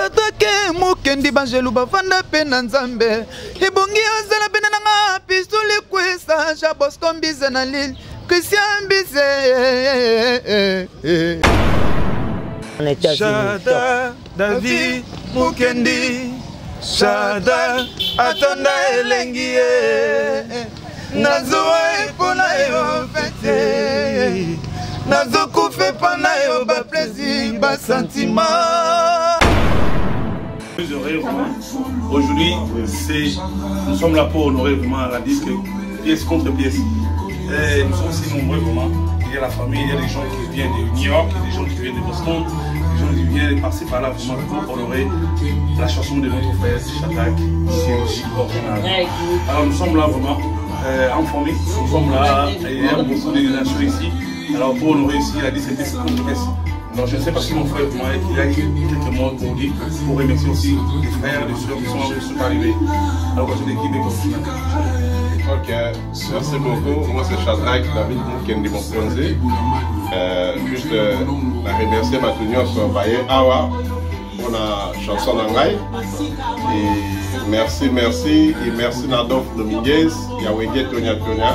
Shadrake Mukendi banjelu bavanda mpe na Nzambe ebongi ozala pene na nga pistole kwesa Jean Bosco Mbize na Lille Christian Mbize. Shada David Mukendi Shada atonda elengi ye nazowa epo na yo fete nazokufa epa na yo baplaisir basentiment. Aujourd'hui, nous sommes là pour honorer vraiment la disque pièce contre pièce. Et nous sommes si nombreux vraiment. Il y a la famille, il y a des gens qui viennent de New York, il y a des gens qui viennent de Boston, des gens qui viennent par-ci par-là vraiment pour honorer la chanson de notre frère Shadrach, ici original. Alors nous sommes là vraiment en famille, nous sommes là, il y a beaucoup de nations ici. Alors pour honorer ici la disque pièce contre pièce. Alors je ne sais pas si mon frère il a quelques mots pour dire, pour remercier aussi les frères et les soeurs qui sont arrivés à l'occasion de l'équipe originale. Ok, merci beaucoup. Moi c'est Shadrach David Mukendi Mokonzi. Juste la remercier bato nyonso baye awa mpona chanson na ngai. Et merci, merci, et merci na Adolphe Dominguez ya Wenge Tonya Tonya.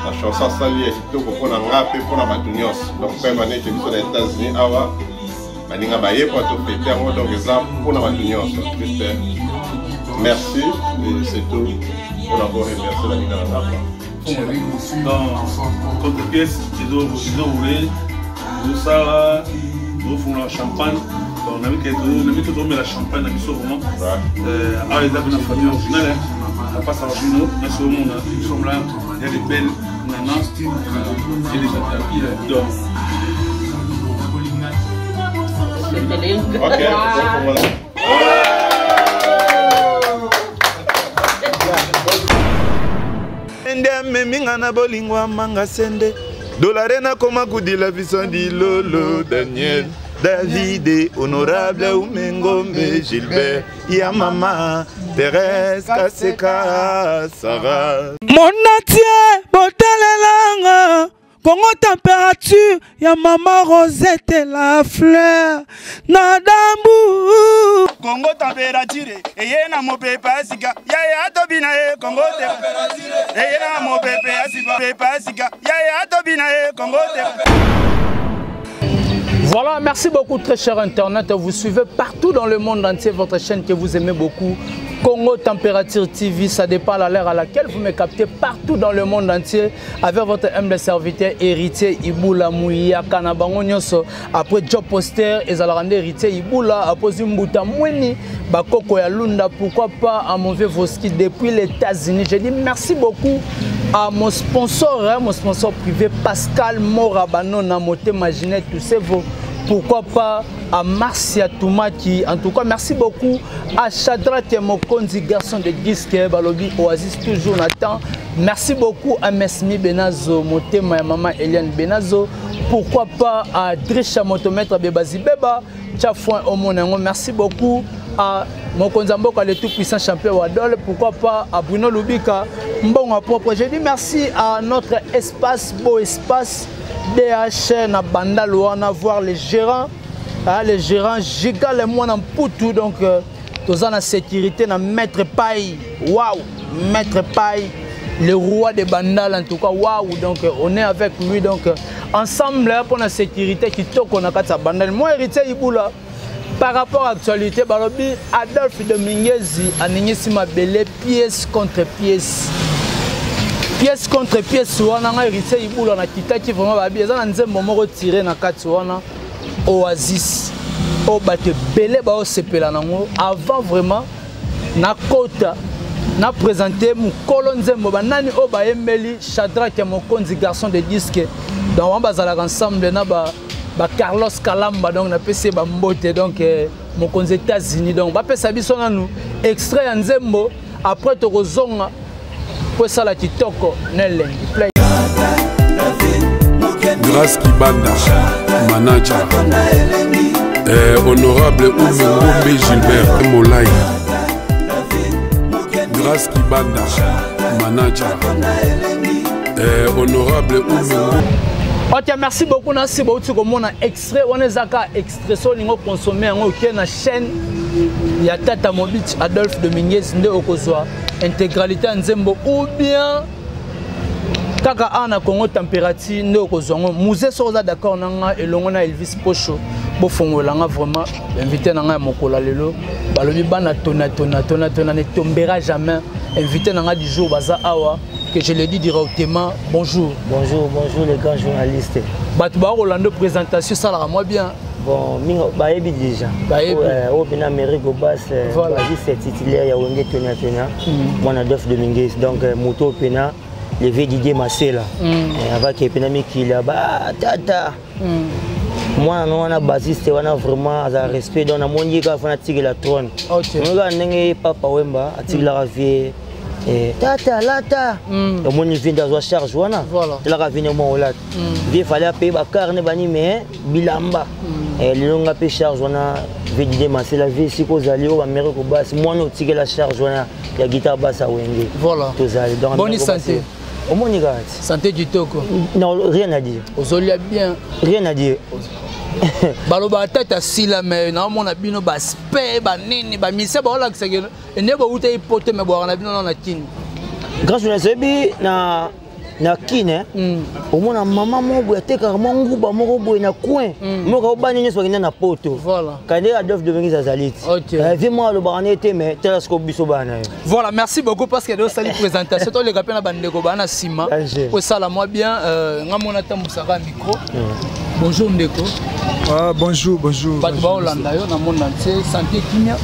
La chanson asali ya kitoko mpona nga mpe mpona bato nyonso. Donc mpe baneke biso na États-Unis awa baninga baye mpo tofete yango, donc eza mpona bato nyonso. Juste merci et c'est tout mpona koremercier baninga na nga. Donc contre pièce ezoroule, ezosala, ezofungola champagne. Donc nabi ke tozomela champagne na biso vraiment. Awa eza mpe na famille originale, la passe originaux nyonso omona. Nous sommes là, il y a des belles nanas et des donc Ok, voilà. Nde amemi nga na bolingo amanga sende dolare nakoma kudila biso dilolo Daniel David honorable Umengombe Gilbert ya mama Thérèse Kaseka Sarah Monatie botalelanga Congo température ya mama Rosette la fleur na dambu Congo température eye na mopepe ya sika yaya atobina ye Congo température eye na mopepe ya sika pepe ya sika yaya atobina ye Congo Voilà, merci beaucoup très cher internaute. Vous suivez partout dans le monde entier votre chaîne que vous aimez beaucoup, Congo Température TV. Ça dépend de l'heure à laquelle vous me captez partout dans le monde entier avec votre humble serviteur héritier Ibula Mouyaka na bango nyonso. Après job poster ezalaka nde héritier Ibula aposi mbuta mweni bakoko ya Lunda, pourquoi pas à mon vieux Voski depuis les États-Unis. Je dis merci beaucoup à mon sponsor, hein, mon sponsor privé Pascal Morabanona Motema Ginette Toussevo, pourquoi pas à Marcia Toumaki. En tout cas, merci beaucoup à Shadrach Mokonzi, garçon de disque, Balobi Oasis, toujours Nathan. Merci beaucoup à Mesmi Benazo, Motema et maman Eliane Benazo. Pourquoi pas à Drisha Motomètre Bebazi Beba, Tchafouin Omonango. Merci beaucoup à Mokonzi Mboka, le tout-puissant champion Wadol. Pourquoi pas à Bruno Lubika, Mbongo propre. Je dis merci à notre espace, beau espace DH na Banda Luana, voir les gérants, hein, les gérants Giga les moines en Poutou. Donc, toza na sécurité na Maître Paille. Waouh, Maître Paille, le roi de Bandal en tout cas. Waouh, donc on est avec lui, donc ensemble pour la sécurité qui toko na kati ya Bandal. Moi héritier Ibula, par rapport à l'actualité, balobi Adolphe Dominguez aningisi mabele pièce contre pièce. Pièce contre pièce wana nga héritier Ibula na kitaki vraiment babi eza na nzembo moko tiré na kati wana Oasis. O bato ebele ba osepela nango avant vraiment na kota na présenter mukolo nzembo banani oyo bayembeli Shadrach Mokonzi garçon de disque. Donc on bazalaka ensemble na ba Carlos Kalamba, donc na pesi ba mbote, donc Mokonzi États-Unis. Donc ba pesa biso nanu extrait ya nzembo après tokozonga po sala kitoko na elengi. Play. Grâce Kibanda, manager. Honorable Oumengombe Gilbert Molai. Grâce Kibanda, manager. Honorable Oumengombe. Ok, merci beaucoup. Nasi bauti komona extrait wana eza kaka extrait so olingi okonsome yango oke na chaîne ya Tata Mobiti Adolphe Dominguez nde okozwa intégralité ya nzembo ou bien kaka awa na Congo température nde okozwa yango. Musée soki oza d'accord na nga elongo na Elvis Posho bofongola nga vraiment invité na nga ya mokolo ya lelo balobi bana tona tona tona tona ne tombera jamais invité na nga du jour baza awa que je le dis directement bonjour. Bonjour, bonjour les grands journalistes. Bato bakolanda présentation esalaka mwa bien. Bon, mingi bayebi déjà. Bayebi. Oyo mpena Amérique Obas, Voilà. bazi titulaire ya Wenge Tonia Tonia, mwana Adolphe Dominguez. Donc moto oyo mpena le vieux Didier Masela. Avaki mpena mikili ba tata. Mwana no wana basiste wana vraiment aza respect, donc namoni ye kaka fana atikela trône. Omoni kaka ndenge Papa Wemba atikelaka vie tata lata. Omoni vie nde azwa charge wana. Telaka vie nde mwa olata. Vie fallait apaye bacarne bani mais bilamba. Lelo nga mpe charge wana vie Didier Masela vie esika ozali oyo bamere kobasi mwana otikela charge wana ya guitare basse ya Wenge. Tozali donc Bonne Amérique santé. Obasi. Omoni kaka ti. Santé kitoko. Non, rien à dire. Ozolia bien. Rien à dire. Balobaka tata asila me naomona bino baspe banini bamisia baolakisaka nde bouta epote me bwaka na bino nao na kini. Grâce na oyebi na kine omona mama moko boye atekaka mwa nguba moko boye na coin moko obani nyonso bakenda na poto. Kande Adolphe Dominguez azali ti. Vie moko alobaka ne te mais tala sikoyo biso bana na ye. Voilà, merci beaucoup parce que osali présentation toleka mpe na bandeko baa na nsima Danger. osala mwa bien nga mona tambusaka micro. Bonjour ndeko. Ah, bonjour, bonjour. Bato baolanda yo na monde entier, santé kimia.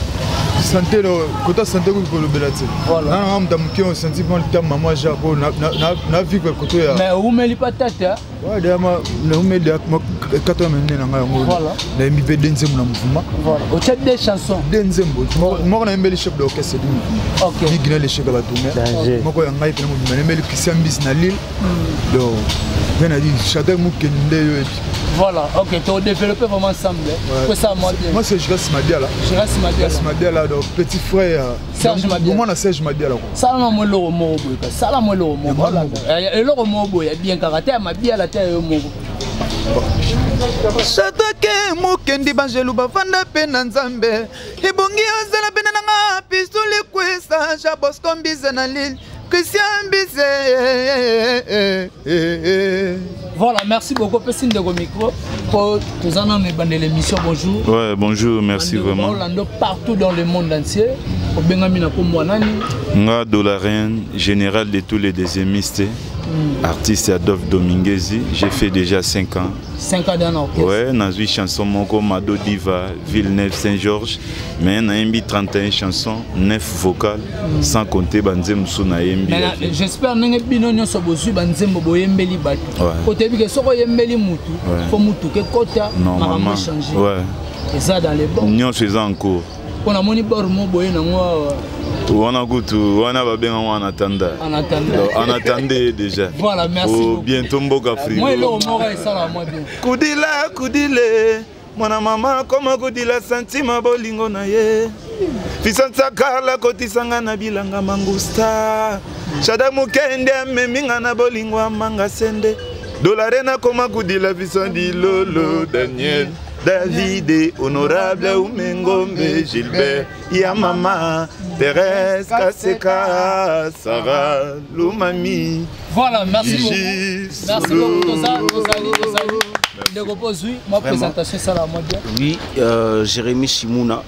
Santé, lo, kota santé kutu kolobela te. Voilà. Na nga mutu moke osenti mwa litama mama ja po na vivre koto ya. Mais oumeli pa tata. Ouais, d'ailleurs, moi, naumeli d'ailleurs, moi, 4 minutes na ngai yango. Voilà. Nayembi mpe deux nzembo na mouvement. Voilà. Otia deux chansons. Deux nzembo. Moko nayembeli chef d'orchestre du mouvement. Bigina l'échec ya bato Danger. moko ya ngai mpena mobima nayembeli Christian Mbisi na Lille. Donc, mpe na dit Chadel Mokende yo epi. Voilà, ok, tu développé vraiment ensemble. Ouais. Ouais. Ça, moi bien. Moi, c'est Giras Madiala. Giras Madiala. Giras Madiala, donc petit frère. Serge Donc, Madiala. Moi, na Serge Madiala. Quoi. Sala na mo eloko moko boye ka sala mo eloko moko olanda eloko moko boye ya bien kaka te ya mabiala te ya yo moko. Shatake mokendi banjelu bavanda mpe na Nzambe ebongi ozala pene na nga pistoli kwesa Jean Bosco Mbize na Lille Christian Mbize. Voilà, merci beaucoup. Pesi ndeko micro po toza nano ebandela émission. Bonjour. Ouais, bonjour, merci Bandeko vraiment. baolanda partout dans le monde entier obengami na kombo ya nani? Nga Dolarien, général de tous les deuxiémistes, artiste Adolphe Dominguezi, j'ai fait déjà 5 ans. 5 ans dans orchestre. Ouais, nazwi chanson moko Mado Diva, Villeneuve Saint-Georges, mais nayembi 31 chansons, 9 vocales, sans compter banze mosusu nayembi. Mais j'espère ndenge bino nyonso bozwi banzembo boyembeli bato. Po toyebi ke soki oyembeli mutu fo mutu ke kota makambo Normalement, echange. ouais. Eza dans les bons. Nyonso eza en cours. Mpo namoni bor mo boye nango awa. Wana kutu wana babenga en attendant. En attendant. Donc, en attendant déjà. Voilà, merci Oh, beaucoup. bientôt mboka frigo. Moi eloko moko esala mwa bien. Kudila kudile mwana mama koma kudila santima bolingo na ye fisansakala kotisanga na bilanga mangusta shada mokende ameminga na bolingo amanga sende dolare nakoma kudila fisandi lolo Daniel David honorable Umengombe Gilbert ya mama Thérèse Kaseka Sarah Lumami. Voilà, merci Gigi beaucoup. Merci Solo. beaucoup. Toza, tozali, tozali. Ndeko Pozui, ma Vraiment. présentation esala mwa bien. Oui, Jérémy Chimouna,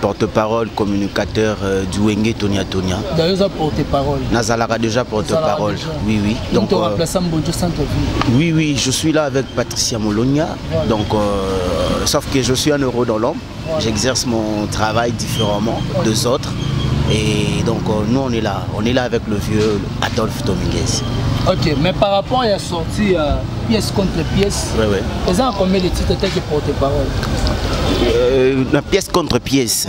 porte-parole, communicateur du Wenge Tonia Tonia. D'ailleurs, oza porte-parole. Nazalaka déjà porte-parole. Nazalaka déjà. Oui. Donc, Donc, remplaçant Bonjo Centre-Ville. oui, je suis là avec Patricia Molonia. Voilà. Donc, sauf que je suis un euro dans l'ombre. Voilà. J'exerce mon travail différemment des autres. Et donc, nous, on est là. On est là avec le vieux Adolphe Dominguez. Ok, mais par rapport à la sortie pièce contre pièce, ils ont combien de titres tel que porte-parole? Na pièce contre pièce,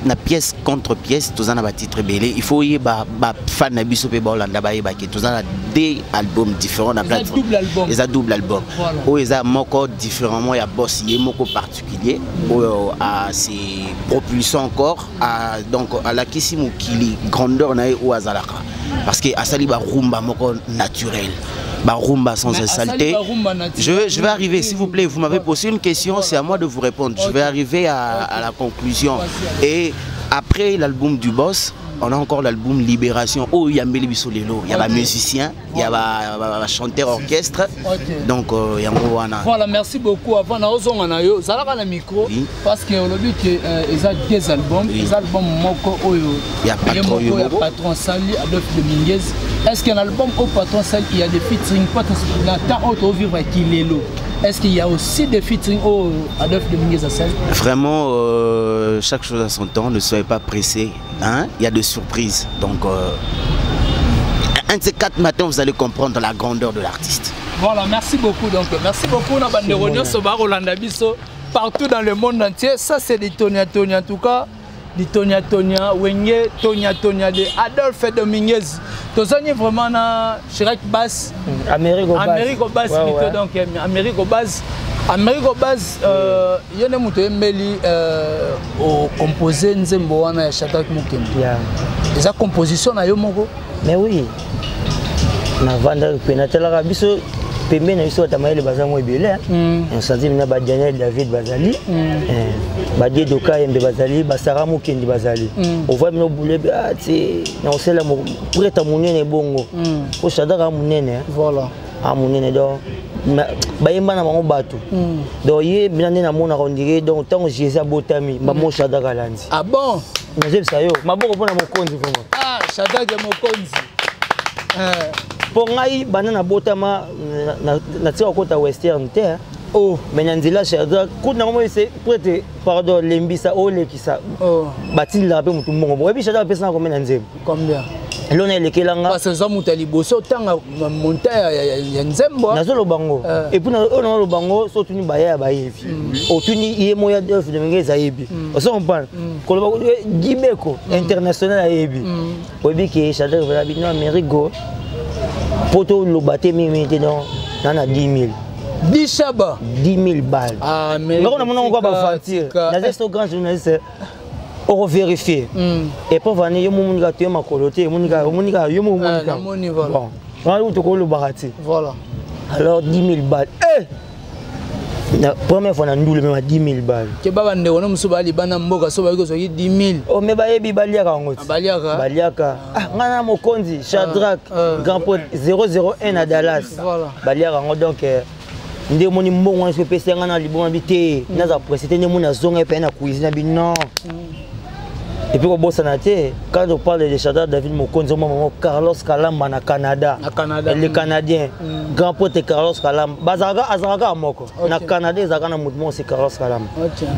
na pièce contre pièce toza na batitre ebele. Il faut oyeba bafan na biso mpe baolanda bayebaki toza na deux albums différents na Eza plateforme. double album. Eza double album. Voilà. Oyo eza moko différemment ya boss ye moko particulier oyo ase propulsion encore donc alakisi mokili grandeur na ye oyo azalaka parce que asali barumba moko naturel. Barumba sans saleté. Je vais arriver, s'il vous plaît. Vous m'avez posé une question, c'est à moi de vous répondre. Je vais arriver à la conclusion. Et après l'album du boss, on a encore l'album Libération. Oh, il y a Mbeli Bisolelo, il y a un musicien, il y a un chanteur orchestre. Donc, il y a un Voilà, merci beaucoup. Avant, on a eu le micro parce que aujourd'hui, il y a des albums. Les albums Moko Oyo. Il y a Patron, il y a Patron Sali, Adolphe Dominguez. Est-ce qu'un album au Patron Sali, il y a des featuring? Dans le vivre avec Kilelo. Est-ce qu'il y a aussi des featuring au Adolphe Dominguez à Sali? Vraiment, chaque chose à son temps, ne soyez pas pressés. Hein? Il y a des surprises. Donc, un de ces quatre matins, vous allez comprendre la grandeur de l'artiste. Voilà, merci beaucoup. Donc, merci beaucoup, partout dans le monde entier. Ça, c'est du Tonia Tonia en tout cas. Du Tonia Tonia, Wenge, Tonia Tonia de Adolphe Dominguez. Tozani vraiment na Chirac Bass. Amérique au Bass. Amérique au Bass, plutôt. Donc, Amérique au Bass. Amérique au Bass, il y a des gens qui ont composé nzembo wana ya Shadrach Mukendi. Eza composition na yo moko. Mais oui. Na vanda pe na talaka biso pembeni na biso batamayele baza mwa ebele. Santi na ba Daniel David bazali, ba Diedo Kayembe bazali, ba Sarah Mukendi bazali. Ovoi bino bule ti na osela prêtre monene bongo. Po Shadrach monene. Voilà. A monene donc bayemba na bango bato. Donc ye bina nde namonaka on dirait donc ntango Jésus abotami bamo Shadrach alandi. Ah bon? Nazebisa yo maboko mpona mokonzi vraiment. Ah Shadrach mokonzi. Mpo ngai banda nabotama natika kokota western te. Oh. Mais na nzela Shadrach kutu nango moi se prêtre pardon lembisa olekisa. Batindelaka mpe motu mbongo. Oyebi Shadrach apesaka combien na nzembo? Combien? Elona elekelanga. Parce que moto ya liboso otanga monta ya nzembo. Nazoloba ngo. Et puis oyo nazoloba ngo so otuni baya ya bayebi. Otuni ye moya Adolphe Dominguez ayebi. Ozo comprendre? Koloba Gibeko international ayebi. Oyebi ke Shadrach vela bino Amerigo poto loba te mingi te non na 10 000. 10 chaba. 10 000 balles. Ah mais on a mon quoi ba aventure. Naza so grand journaliste. On vérifier. Et pour venir yo monika te makolo te monika monika yo monika. Bon. On a tout le barati. Voilà. Alors 10 000 balles. Eh! La première fois na ndule même à 10 000 balles. Ke baba ndeko no musu bali bana mboka so ba ko soki 10 000. Oh mais bayebi baliaka ngo. Baliaka. Baliaka. Ah ngana mokonzi Shadrach grand pote 001 à Dallas. Voilà. Baliaka ngo donc nde moni mbongo wana soki epesi nga na libongo bi te naza pressé te nde moni azonga epe na cuisine bi non. Et puis kobosana te quand on parle de Shadrach David Mokonzi maman Carlos Kalamba na Canada. Na Canada. Le Canadien. Grand pote Carlos Kalamba. Bazalaka azalaka moko. Na Canada ezalaka na motu moko c'est Carlos Kalamba.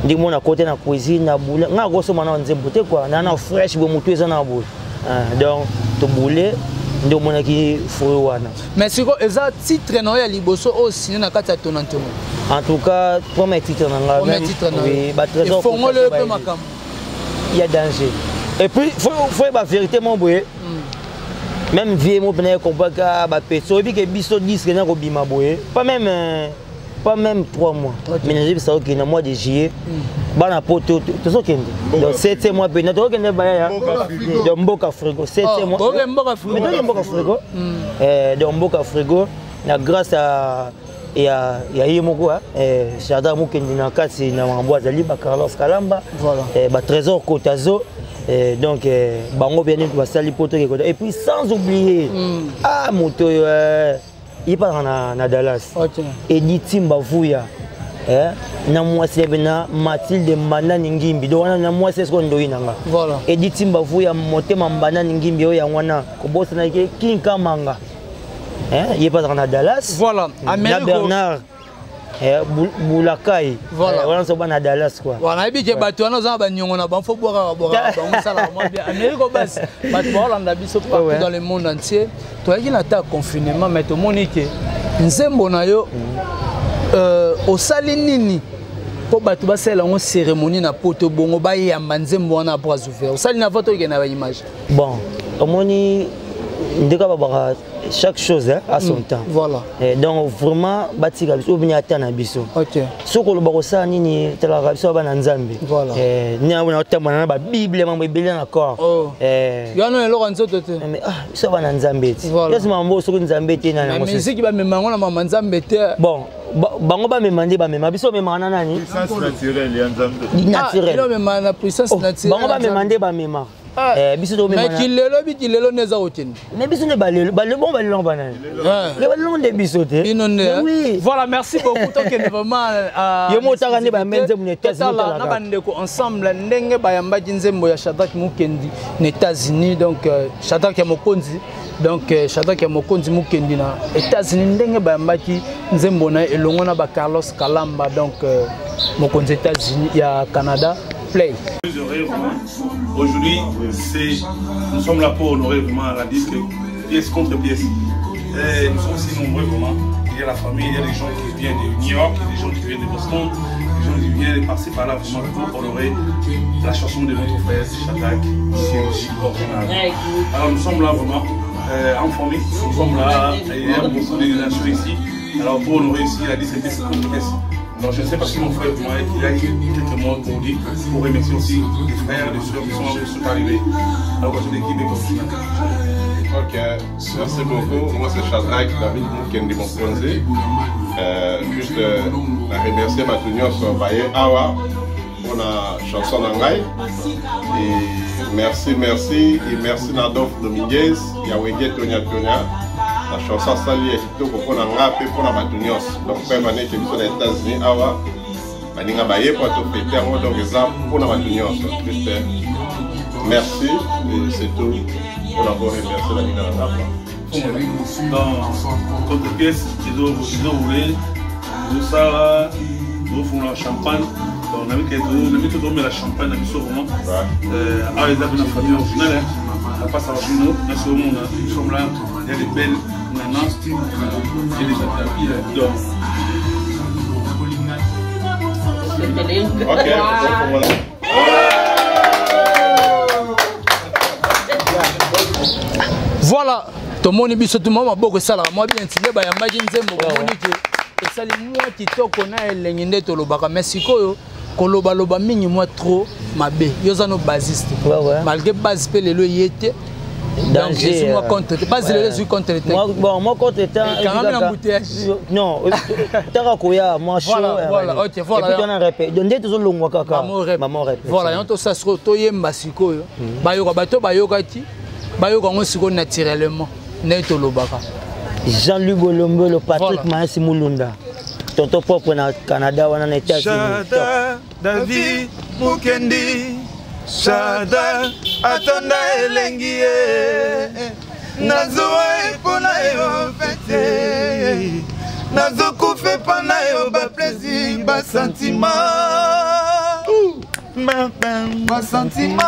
Ndi mona côté na cuisine na boule nga kosoma na nzembo te quoi na na fresh bo motu eza na boule. Donc to boule nde omonaki fruit wana. Mais siko eza titre na ya liboso oyo signé na kati ya Tonantono. En tout cas, premier titre na nga. Premier titre na. Oui, ba trésor. Efongolo pe makambo. Il y a danger. Et puis, il faut la vérité, mon boy. Même vieux, mon père, comprend que bah peso, et puis que biso disque na ko bima boy. Pas même 3 mois. Mais nous savons qu'il y a un mois de juillet. Bah na poto, tout ça kende. Donc 7 mois pe na to kende ba ya. Donc mboka frigo 7 mois. Mboka frigo. Mais mboka frigo. Donc mboka frigo na grâce à ya ye moko Shadrach Mukendi na kati na mambo azali ba Carlos Kalamba. Voilà. Ba Trésor Kotazo. Donc bango bien ba sali poto ke kota. Et puis sans oublier ah moto il part na Dallas. Edith Timba Vuya. Na mwasi na Mathilde Mbanani Ngimbi. Donc na mwasi est-ce qu'on ndoyi nanga. Voilà. Edith Timba Vuya motema Mbanani Ngimbi oyo yango kobosa na ke Kinka Manga. Il est pas dans Dallas. Voilà. Na Bernard Boulakai. Voilà. Voilà, on à Dallas quoi. Voilà, et puis que bato wana za ba nyongo na ba fo boka boka bango sala moi bien. Amérique bas bato ba landa biso partout dans le monde entier. Toi qui na ta confinement mais to moni ke nzembo na yo osali nini po bato ba sala ngo cérémonie na poto bongo ba yamba nzembo wana bras ouverts. Osali na voto ke na ba image. Bon, omoni ndeka ba baka Chaque chose, hein, a son temps. Voilà. Eh, donc vraiment batika biso obini ata na biso. OK. Soki oloba kosala nini, talaka biso bana Nzambe. Voilà. Eh, ni na otambola na ba Bible mambo ebele na corps. Oh. Eh. Yo no eloko nzoto te. Mais ah, biso bana Nzambe ti. Voilà. Yesu mambo soki Nzambe te na Mais yango. musique bamema yango na mama Nzambe te. Bon, bango bamema nde bamema biso bamemaka na nani? Puissance naturelle ya Nzambe. Naturel. Ah, bamema na puissance naturelle. Bango bamema nde bamema. Eh, biso to Mais kilelo bi kilelo nde eza kokende. Mais biso nde balelo, balelo bongo balelo yango banani? Le balelo nde biso te. Bino nde. Mais oui. Voilà, merci beaucoup. Tokende vraiment Yo moko otaka nde bayamba nzembo na États-Unis, Totala otalaka. na bandeko ensemble ndenge bayambaki nzembo ya Shadrach Mukendi na États-Unis, donc Shadrach ya Mokonzi, donc Shadrach ya Mokonzi Mukendi na États-Unis, ndenge bayambaki nzembo na ye elongo na ba Carlos Kalamba, donc mokonzi États-Unis ya Canada. Play. Plus heureux, vraiment. Aujourd'hui, nous sommes là pour honorer vraiment la disque pièce contre pièce. Et nous sommes si nombreux vraiment. Il y a la famille, il y a des gens qui viennent de New York, il y a des gens qui viennent de Boston, des gens qui viennent de par-ci par-là vraiment pour honorer la chanson de notre frère Shadrach Mukendi original. Alors nous sommes là vraiment en famille, nous sommes là, il y a beaucoup de nations ici. Alors pour honorer ici la disque pièce contre pièce. Donc je ne sais pas si mon frère, moi, il a eu quelques mots pour dire, pour remercier aussi les frères et les sœurs qui sont arrivés à l'occasion de l'équipe originale. Ok, merci beaucoup. Moi c'est Shadrach David Mukendi Mokonzi. Juste la remercier bato nyonso baye awa mpona chanson na ngai. Et merci, merci, et merci na Adolphe Dominguez ya Wenge Tonya Tonya. La chanson asali ya kitoko mpona nga mpe mpona bato nyonso. Donc mpe baneke biso na États-Unis awa baninga baye po tofete yango, donc eza mpona bato nyonso. Juste merci et c'est tout mpona koremercier baninga na nga quoi. Donc, contre pièce, ils ont roulé, ils ont ça, ils ont font la champagne. Donc, on a mis tout le la champagne, on a mis ça vraiment. Ah, ils avaient une famille originale, hein. Ça passe à Gino, là, c'est au monde, hein. Nous sommes là, il y a des belles nanas, il y a des tapis, là. Donc. Ok, donc voilà. Voilà, tomoni biso tout mama boko esalaka mwa bien ti nde bayambaki nzembo, bomoni ke esali mwa kitoko na elengi nde tolobaka. Mais sikoyo kolobaloba mingi mwa trop mabe, yo oza no basiste malgré base mpe lelo eye te. Donc, Danger, ezwi mwa contre te base lelo ezwi contre te. Moi, bon, moi contre temps. Ekangami na embouteillage. Non, taka koya, moi chaud. Voilà, voilà, ok, voilà. Et puis on a répété. Donc nde tozolongwa kaka. Maman rep. Maman rep. Voilà, yango tosala sikoyo, toyemba sikoyo. Bayoka bato bayokaki, bayoka yango sikoyo naturellement ndenge tolobaka. Jean-Louis Bolombolo, Patrick Voilà. Maesi Mulunda. Tonton propre na Canada wana na États-Unis. Shada David Mukendi, Shada atonda elengi ye, nazowa mpona yo fete, nazokufa epa na yo baplaisir basentiment, basentiment.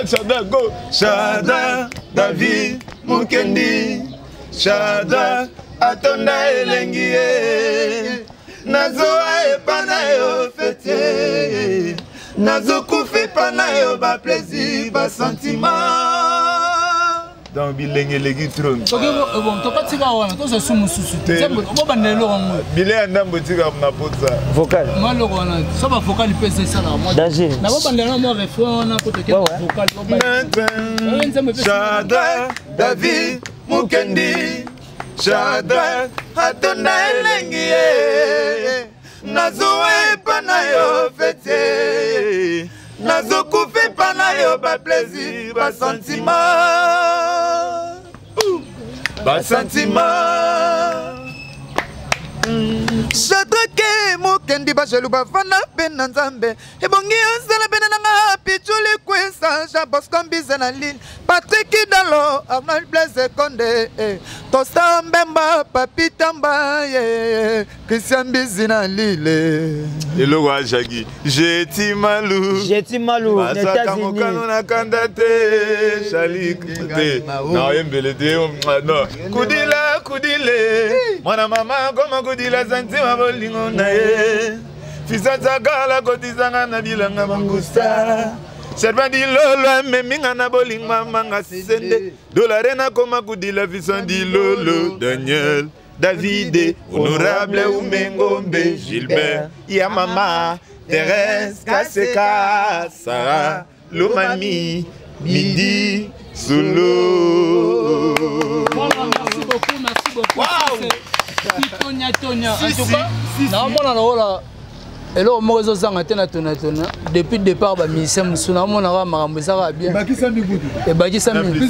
Shada go Shada David Mukendi, Shada atonda elengi ye, nazowa epa na yo fete, nazokufa epa na yo baplaisir basentiment. Donc bilenge eleki trop. Soki bon, tokatika wana toza su mosusu te. Te. Nzembo, bobanda eloko yango. Bile ya ndambo etikaka na potsa. Vocal. Mwa eloko wana so bavocal mpe eza esalaka mwa. Danger. Na bobandela na mwa refrain wana po toke vocal. Oyo nzembo epesi. Shada David Mukendi, Shada atonda elengi ye, nazowa epa na yo fete, nazokufa epa na yo baplaisir basentiment, basentiment. Shadrake Mukendi bajelu bavanda mpe na Nzambe ebongi ozala pene na nga Pichuli Kwesa Jean Bosco Mbize na Lille Patrick Dalo Arnold Blaise Konde Tosa Mbemba Papi Tamba Christian Mbizi na Lille. Eloko ajaki Jeti Malu, Jeti Malu na bazwaka États-Unis. mokano na kanda te, Shali te naoyembele te non. Kudila kudile mwana mama koma kudila santima bolingo na ye fisazakala kotisanga na bilanga bangusa. Servant dilolo amemi nga na bolingo manga sende. Dolare nakoma kudila visan dilolo Daniel. David, honorable Umengombe, Gilbert, Yamama, Thérèse, Kaseka, Sarah, Lomami, Midi, Solo. Voilà, merci beaucoup, merci beaucoup. Wow. Tonia, Tonia. En tout cas, naomona lokola eloko moko ezozanga te na tonatona depuis départ bamusicien mosusu naomonaka makambo ezaka bien ebakisami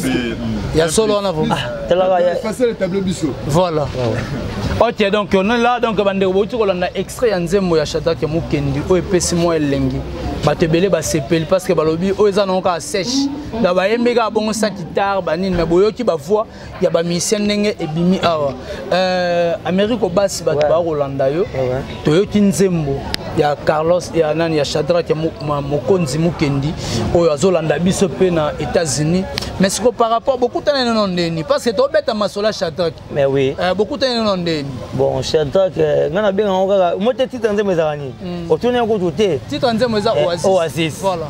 ya solo wana vraiment voilà ok donc on est là donc bandeko bouti kolanda extrait ya nzembo ya Shadrack Mukendi oyo epesi mwa elengi bato ebele basepeli parce que balobi oyo eza nango kaka sèche donc bayembi kaka bongo sans guitare banini mais boyoki bavoix ya bamusicien ndenge ebimi awa euh, amérique obasi bato ouais. bakolanda yo ouais. toyoki nzembo ya carlos ya nani ya shadrack ya mokonzi mukendi oyo azolanda biso mpe na états-unis mais siko par rapport bokutani nano ndeni parce que tobeta masolo ya shadrack mais oui euh, bokutani nano ndeni bon shadrack euh, ngai nabenga yango kaka mo te titre nzembo ezalaka nini mm. otuni yango kutu te titre nzembo eza eh, oasis voilà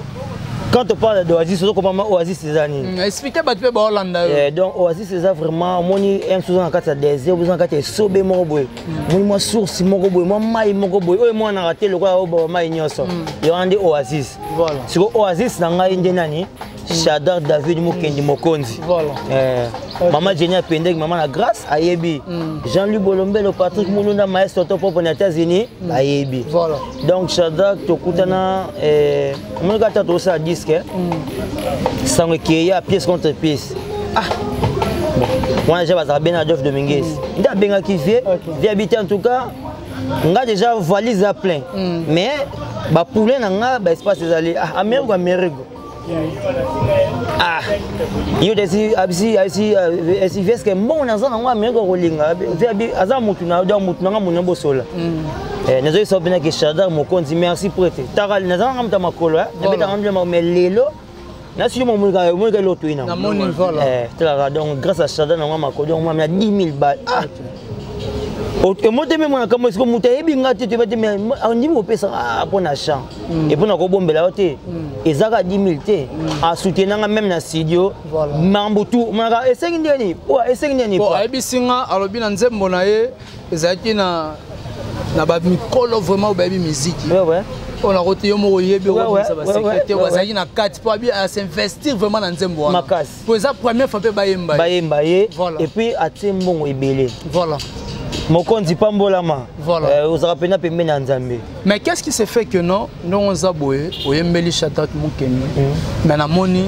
quand on parle d'oasis ozo comprendre oasis eza nini mm, explique bato mpe baolanda yo eh, donc oasis eza vraiment omoni mosusu oza na kati ya désert oza na kati ya esobe moko boye mm. omoni mwa source moko boye mwa mai moko boye oyo emonanaka te lokola oyo baba mai nyonso mm. yo wana nde oasis sikoyo oasis na ngai nde nani Shadar David Mukendi Mokonzi. Voilà. Eh, okay. Maman Jenny Apendek, maman la grâce ayebi. Mm. Jean-Louis Bolombelo, Patrick mm. Mulunda, maestro to propre na États-Unis, mm. ayebi. Voilà. Donc Shadrach tokutana eh omoni kaka tosala disque eh? Mm. Sango ekeya pièce contre pièce. Ah. Bon, wana déjà bazalaka bien na Adolphe Dominguez. Mm. Nde abengaki vie, okay. vie habite en tout cas nga déjà valise a plein. Mm. Mais ba poulain na nga ba espace ezali ah Amerigo Amerigo. ah yo desi abisi abisi esi veske mbongo naza nango amerika kolinga aza motu na donc motu nanga mona bosola mm. eh, nazoyesa mpena ke shadar mokonzi merci prete taka naza nanga moto ya makolo eh. nabetaka ndima mais lelo nasi yo momonika omonika eloko toyi nango eh, talaka donc grâce à shadar nango makolo donc mwa 10 000 balles ah emotemi mwana kambo esiko moto ayebi nga te toyeba te mais andimi kopesa ah, mpo na champ mm. epuis nakobombela yo te mm. eza kaka 10 000 te mm. asoutenanga meme na studio mambo tu omonaka esengi ndenge nini po esengi ndenge nini ayebisi nga alobi na nzembo na ye ezalaki na na bamikolo vraiment oyo bayebi miziki oyo nakoti yo moko oyebi okobimisa basecret te bazalaki na kati mpo abi asinvestir vraiment na nzembo wana mpo eza première fois mpe bayemba ye bayemba ye et puis atie mbongo ebele voilà mokonzi pambolama voilà. euh, ozalaka mpenza pembeni ya nzambe mais qu'est ce qui se fait que non ndongo oza boye oyembeli shadrack mokeni mm. mais namoni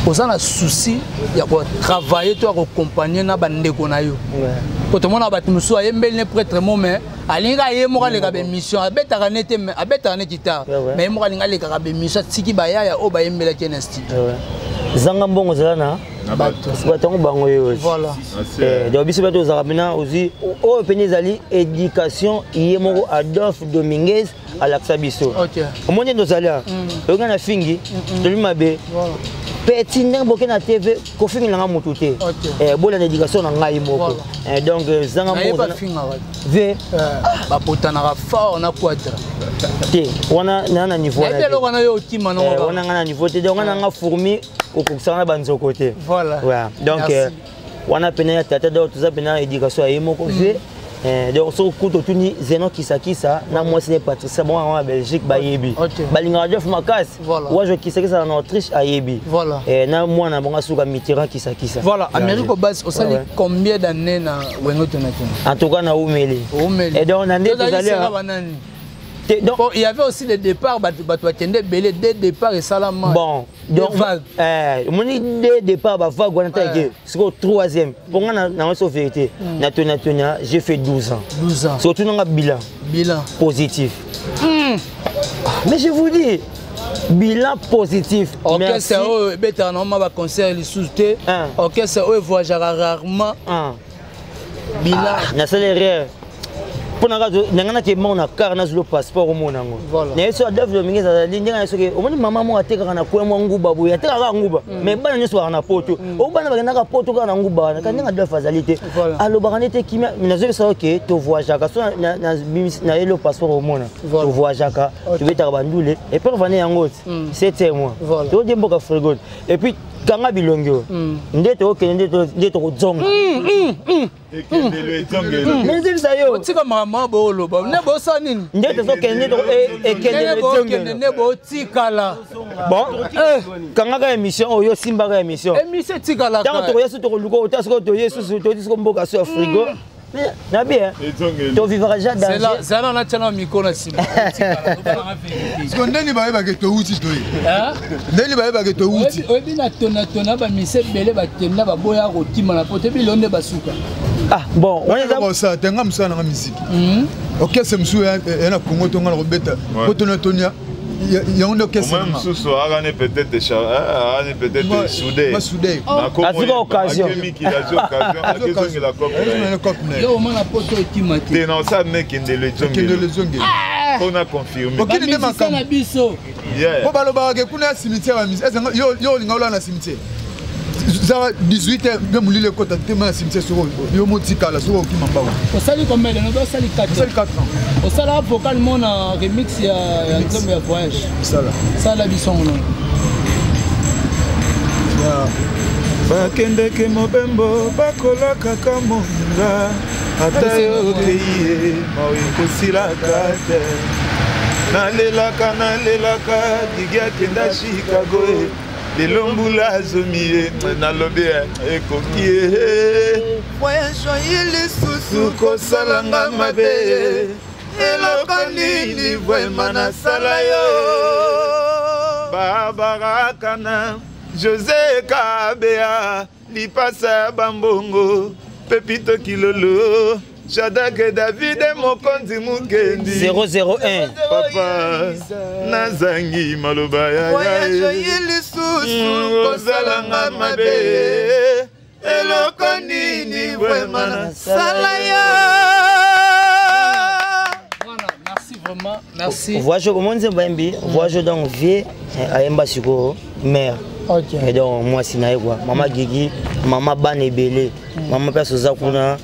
oza na souci ya kotravaille to ya kocompagne na bandeko na yo po tomona bato mosusu ayembeli ne prêtre mo mais alingi kaka ye moko aleka baémission abetaka ne te abetaka ne guitare mais ye moko alingi alekaka baémission atiki bayaya oyo bayembelaki ye na studio zanga mbongo ozala na bato yango bango yo eh, donc biso bato ozalaka mpena ozwi oyo mpena ezali éducation ye moko adolphe dominguez alakisa biso omoni nde ozali awa mm. oyoka na fingi tolobi mabe peti ndenge boke na tv kofingela nga motu te eh, bolanda éducation na ngai moko eh, donc euh, zanga ve bapotanaka fort na quadra te wana na na niveau wana yo okima wana nga na niveau te donc wana nga fourmi okokisaka na banzoko te voilà donc euh, wana pene ya tata donc toza pene na éducation ya ye moko vie eh, donc soki kutu otuni zenon kisakisa na mwasi ne patricia bango yango na belgique bayebi balingaka jeff makasi wajo kisakisa na autriche ayebi eh, na mwana bango asuka mitterrand kisakisa voilà amérique obasi osali combien d'année na wenge tonatona en tout cas na umeli et donc na nde tozali Donc, bon, il y avait aussi des départs, bato bakende ebele, des départs esalama. Bon, donc eh, omoni deux départs bavague wana take sikoyo troisième mpo nga nango so vérité mm. na tonia tonia j'ai fait 12 ans 12 ans sikoyo tunanga bilan bilan positif mm. mais je vous dis bilan positif orchestre oyo ebetaka nango ma baconcert lisusu te orchestre oyo evoyageaka rarement bilan ah, nasala erreur Mpo na nga nake moko na car, nazwilo passeport, omona yango. Naye so Adolphe Dominguez azali ndenge na soki omoni mama moko atekaka na coin mwa nguba boye, atekaka kaka nguba, mais bana nyonso bakaka na poto, oyo bana bakendaka poto kaka na nguba wana. Ka ndenge Adolphe azali te, alobaka nete kimia. Nazoyebisa yo ke tovoyageaka so nayeli yo passeport, omona tovoyageaka, tobetaka bandule epreuve yango ti septième mois todie mboka frigo. Et puis kanga bilongi oyo nde tokokende, nde tokozonga. Nzebisa yo. Otika makambo booloba nde bosala nini? Nde tozokende, ekendelo. Bokende nde botikala. Bon, kangaka émission oyo, osimbaka émission. Émission etikalaka. Ntango tokoya su, tokoluka ota sikoyo, toye susu, toyeti siko mboka so ya frigo na bien, tovivaka ja danger. Zala natiana micro na nsima. Siko ndeni bayebake touti, toye ndeni bayebake touti. Oyebi na tonatona bamise ebele bakenda, baboya kokima na poto, ebilo nde basuka. Ah bon. Wana te, nga mosala nanga misiki, orchestre mosusu ya na Congo to nga na kobeta po tonatonia yango nde orchestre. Mosusu akani peut-être, akani peut-être soudé. Soudé. Azwika occasion. Azwi occasion, akezongela cope. Yo omona poto ekima te. Te, na osala ne ekendelo. Ekendelo ezongelo. Mpona confirme. Okende nde makambo na biso. Po balobaka ke kuna ya cimetière bamisi, yo olinga olala na cimetière zaka 18 heures nde molili ekota te ma na cimetière. Soko yo motikala, soko okima mbango. Osali combien de osali? 4. Osali 4 ans. Osala vocal mo na remix ya nzembo ya voyage. Osala. Sala biso ngo. Bakendeke mobembo, bakolakaka moninga, ata yo okei ye, mawa ekosilaka te. Nalelaka, nalelaka Digi akenda Chicago e, lelo mbula azomi ye, nalobi ekoki ye. Voyage oyi lisusu. Kosalanga mabe, eloko nini vraiment nasala yo? Babarakana José Kabea, lipasa ya bambongo, Pepito Kilolo, Shadake David Mokonzi Mukendi. 001. Papa, nazangi maloba ya. Voyage oyi lisusu kosalanga mabe, eloko nini vraiment nasala yo? Voilà, merci vraiment, merci. Voyage, omoni nzembo ayembi voyage, donc vie ayemba sikoyo mare. Et donc mwasi na ye quoi, mama Gigi, mama bana ebele, mama mpe asoza kuna,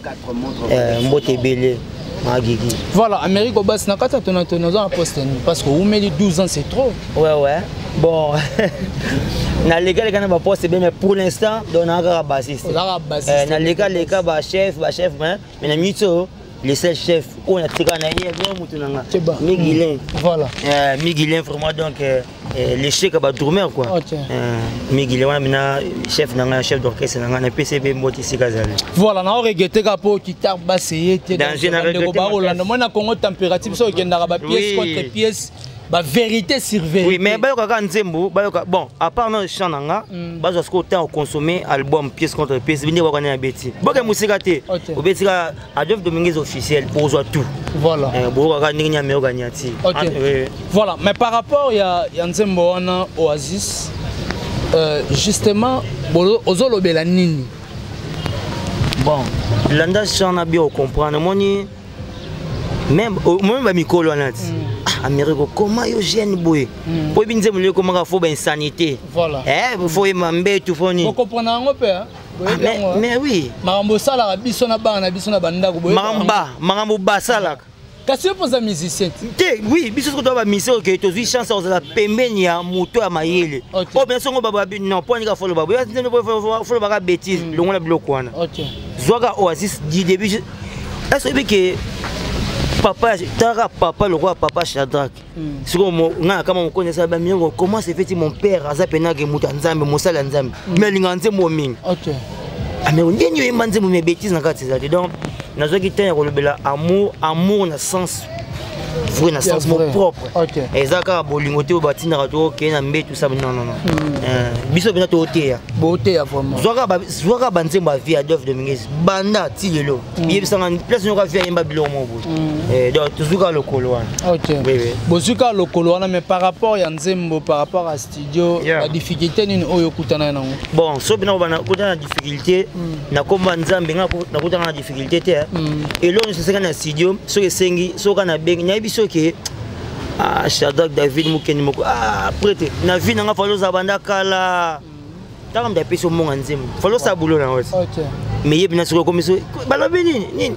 mbote ebele, mama Gigi. Voilà, Amérique Obasi na kati ya tonatona, oza na poste nini? Parce que oumeli 12 ans, c'est trop. Ouais, bon, nalekaleka na baposte ebele, mais pour l'instant donc naa kaka bassiste. Ozalaka bassiste. Nalekaleka bachef, bachef, mais na minute oyo, le seul chef oyo natika na ye bien, motu na nga Miguilin. Miguilin vraiment, donc le chef ya badrummer quoi. Miguilin wana mina chef na ngai, chef d'orchestre na ngai, napesi mpe mbote esika azali. Voilà, na oregretter kaka mpo guitare basse ye te. Danger, na ndeko regretter. Bakolanda moi na Congo Température, biso okendaka bapièce contre pièce, bavérité sur vérité. Oui, mais bayoka kaka nzembo, bayoka bon, à part na chant na nga, bazwa sikoyo temps oconsommer album pièce contre pièce, binde bayoka nde na beti boke mosika te. Obeti kaka Adolphe Dominguez officiel pour ozwa tout. Boyoka kaka ndenge nyama eyoka nyati. Voilà, mais par rapport ya nzembo wana Oasis, justement ozolobela nini? Bon, landa chant na bien, ocomprendre. Omoni même omoni bamikolo wana ti. Ah, Amérique, okoma yo jeune boye, po yebi nzembo nde ekomaka fo bainsanité. Fo yeba mbetu, fo nini. Okomprendre yango mpe, hein? Ah, mais oui. Makambo osalaka biso na bana na biso na bandako. Makambo ba makambo basalaka. Kasi yo mpoza musicien. Te, oui, biso soki toza bamusicien, oke tozwi chance ya kozala pembeni ya moto ya mayele oyo mpenza songo bababi non mpo anika foloba folobaka bétise, longola biloko wana. Zwaka Oasis du début est ce oyebi ke papa taka papa lokola papa Shadrack. Sikoyo ngai na kama mokonzi asala bamiongo, comment se fait mon père aza penake moto ya Nzambe, mosali ya Nzambe, mais alingaka nzembo mingi. Amero ndeni oyemba nzembo me bétise na kati eza te. Donc nazwaki temps ya kolobela amour, amour na sens vrai na sens mo propre. Eza kaka bolingo te oyo batindaka tokokende na mbetu sa, non, non, non. Biso mpenza tooteya. Boteya vraiment. Zwaka banzembo ya vie Adolphe Dominguez banda ti lelo, yebisanga place nyoka vie ayemba biloko moko boye. Donc tozwi kaka lokolo wana. Ok, bozwi kaka lokolo wana, mais par rapport ya nzembo, par rapport à studio, badifficulté nini oyo okutana nango? Bon, so mpena kutana na difficulté na komba Nzambe, nga nakutana na difficulté te. Eloko nyonso esengani na studio, soki esengi, soki nabengi, nayebi soki Shadrack David Mokendi moko prêtre na vie nanga, falo ozala banda kala, ntango moto apesi omonga nzembo, falo osala bulo nango ti, mais yebi na soki okomi so balobi nini nini.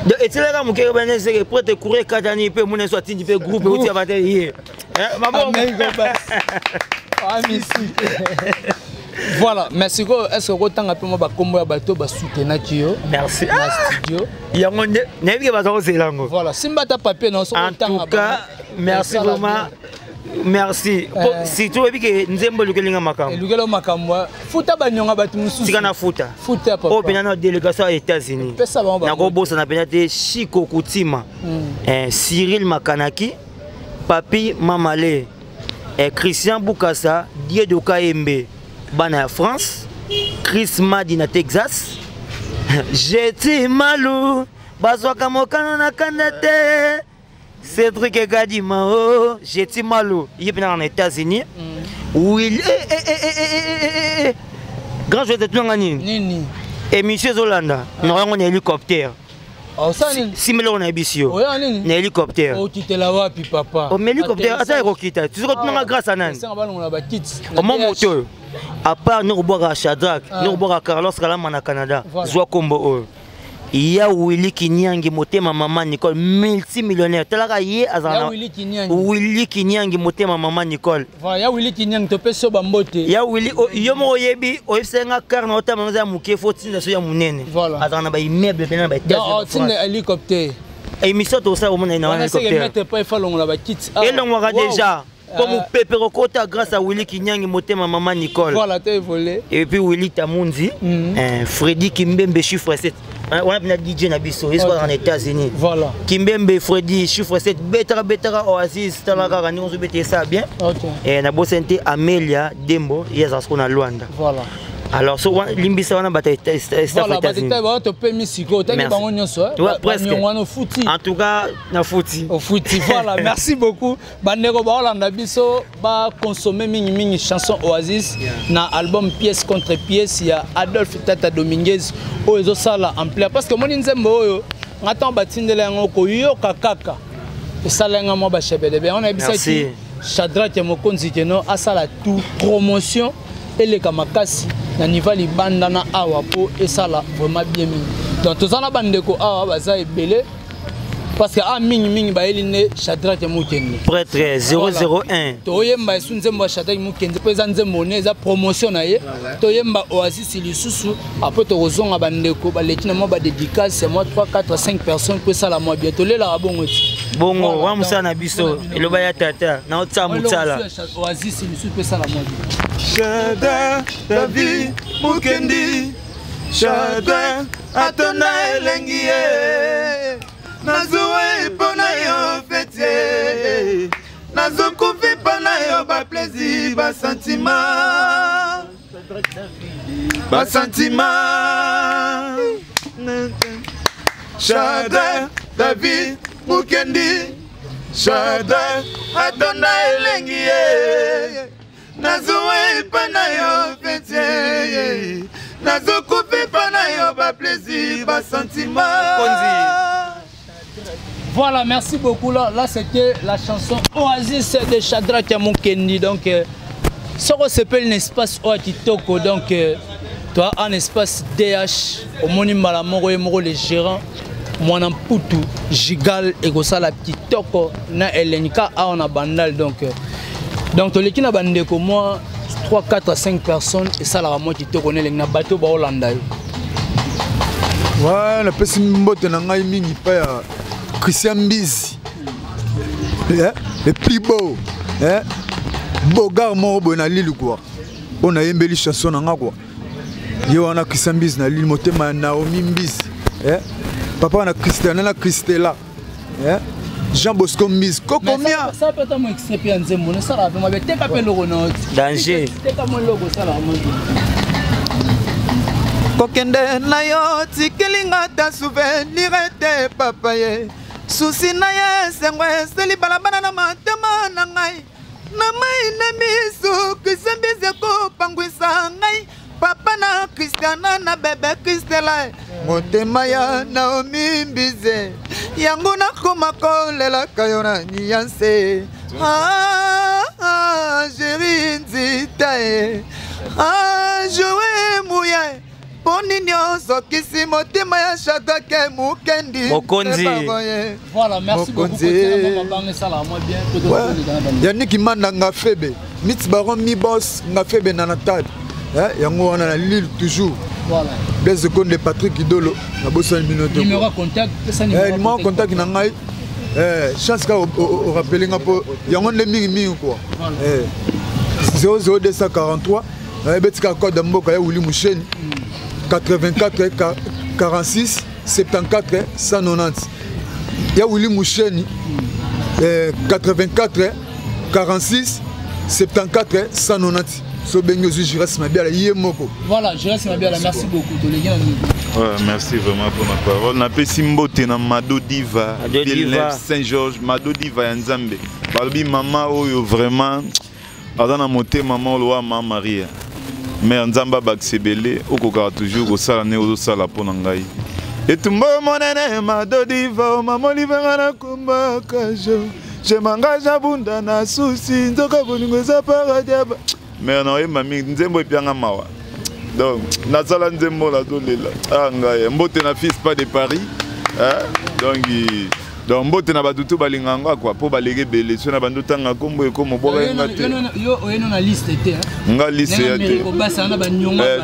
Donc etelaka moke baneseke prêtre courant ekatani mpe mona so atindi mpe groupe euti ya bate ye. Voilà, mais sikoyo, est ce que okotanga mpe mwa bakombo ya bato basoutenaki yo? Merci. Na studio. Yango nde nayebi ke baza kozela yango. Voilà, simba ata papier na. En tout cas, merci vraiment, merci. Surtout oyebi ke nzembo elukelinga makambo. Elukeli makambo, futa banyonga bato mosusu. Tika na futa. Futa, papa. Oyo mpena na délégation ya États-Unis, nakobosana mpena te Chiko Kutima, Cyril Makanaki, Papi Mamale, Christian Bukasa, Diedo Kayembe, bana ya France, Chris Madi na Texas, Jeti Malu, bazwaka mokano na kanda te, Cédric Egadima o Jeti Malu, ye mpe na États-Unis. Will grand joueur, tetunanga nini? Nini? Émission ezolanda na yango na hélicoptère. Simba eloko nayebisi yo na hélicoptère. Okitela wapi, papa? Mais hélicoptère ata ekokita, soki otunanga grâce à nani? Omo moto oyo, à part ndenge obwaka Shadrack, ndenge obwaka Carlos Kalama na Canada, zwa kombo oyo ya Willi Kinyangi, motema mama Nicole, multimillionnaire. Talaka ye azala. Willi Kinyangi, motema mama Nicole. Ya Willi Kinyangi, topesi yo bambote. Ya Willi, yo moko oyebi, oyebisa nga car na otama eza ya moke, fo tinda so ya monene. Azala na baimmeuble pene na batinda hélicoptère. Émission tosala, omona na hélicoptère. Elongwaka déjà mpo mopepe kokota grâce à Willy Kinyangi, motema mama Nicole. Voilà, te volé. Et puis Willy Tamunzi, Freddy Kimbembe, chiffre 7 wana mpena DJ na biso, ye soki na États-Unis. Voilà. Kimbembe Freddy, chiffre 7, betaka betaka Oasis, tala kaka ndenge ozobeta, esala bien. Nabosani te Amelia Dembo, ye azala siko na Lwanda. Voilà. Alors so limbisa wana bato staff États-Unis topemi sikoyo, otangi bango nyonso. Presque wana ofuti. En tout cas nafuti. Ofuti, voilà, merci beaucoup. Bandeko baolanda biso, baconsommer mingimingi chanson Oasis na album Pièce contre pièce ya Adolphe Tata Dominguez, oyo ezosala ampleur, parce que omoni nzembo oyo, nga ntango batindela yango, koyoka kaka esala yanga mwa bashebedebe. Yango nayebisaki Shadrack ya mokonzi keno asala tout promotion eleka makasi na niveau libanda na awa mpo esala vraiment bien mingi. Donc toza na bandeko awa, baza ebele, parce que a mingimingi bayeli nde Shadrack Mokende. Prêtre 001. Toyemba esu nzembo ya Shadrack Mokende mpo eza nzembo ne, eza promotion na ye. Toyemba Oasis lisusu, après tokozonga. Bandeko baleki na mwa badédicace ya mwa 3 4 5 personnes mpo esala mwa bien. Tolelaka bongo ti. Bongo wa mosala na biso, eloba ya tata na otia mosala. Oasis lisusu mpo esala mwa bien. Shadrack David Mukendi, Shadrack atonda elengi ye, nazuwa mpo na yo fete, nazokufi mpo na yo, baplaisir, basentiment, basentiment. Shadrack David Mukendi, Shadrack atonda elengi ye, nazuwa epa na yo fete, nazokufa epa na yo, baplaisir, basentiment. Voilà, merci beaucoup. Là, là c'était la chanson Oasis de Shadrach Mukendi. Donc, ça s'appelle un espace oyo kitoko. Donc, toi, un espace DH, au moni malamoro et moro les gérants, mwana Mputu, Gigal et Gosala kitoko na Elenka a on a bandal. Donc, toleki na bandeko moi 3, 4, 5 personnes et ça la moi kitoko ne na bateau ba Hollanda. Ouais, napesi mbote na ngai mingi pa ya Christian Mbizi, le plus beau, bogar moko boye na Lille kua, oyo nayembeli chanson na nga kua. Ye wana Christian Mbizi na Lille, motema ya Naomi Mbizi, papa na Christiana na Christela. Jean Bosco Mbis kokomia ça peut être mon extrait ya nzembo ne sala vraiment be teka pe loko na danger teka mo loko sala mo kokende na yo tikeli nga ta souvenir te papa ye susi na ye esengo eseli balabala na matema na ngai na mai na miso kisembizi ekopangwisa ngai papa na kristiana na bebe kristela motema ya naomi mbize yango nakoma kolelaka yo na niyanse ah, ah, jeri nzita e ah, joe muya mpo nini ozokisi motema ya shadrake mukendi mokonzi voilà merci beaucoup yannick manda ngafebe mit baron mi boss ngafebe na natad eh, yango wana na lille toujours voilà. Blaise Konde Patrick Idolo nabosani bino te numéro contact pesa numéro eh, contact na ngai eh, chance kaka orapele nga mpo yango nde mingi mingi kua 00243 nayebi tika code ya mboka ya wili musheni 84 46 74 190 ya wili musheni 84 46 74 190 sobengi ozwi Jires Mabiala ye moko. Voilà, Jires Mabiala, merci beaucoup. Toleki na Ouais, merci vraiment pour ma parole. Napesi mbote na Mado Diva, Villeneuve Saint-Georges, Mado Diva ya Nzambe. Balobi mama oyo vraiment aza na motema moko lowa ma Maria. Mère Nzambe abakisa ebele, okokaka toujours kosala ndenge ozosala mpo na ngai. Etumba monene Mado Diva, mama Olivenga nakumbaka jo. Je m'engage abunda na susi nzoka bolingo eza paradiaba. Mais naoyemba mingi nzembo epianga mawa. Donc nasala nzembo nazolela. Ah ngai mbote na fils pas de Paris. Hein? Donc donc mbote na bato to balinga yango akwa mpo baleki ebele so na bando otanga nkombo ekoma obwaka ye nga te yo oyeno na liste te nga liste ya te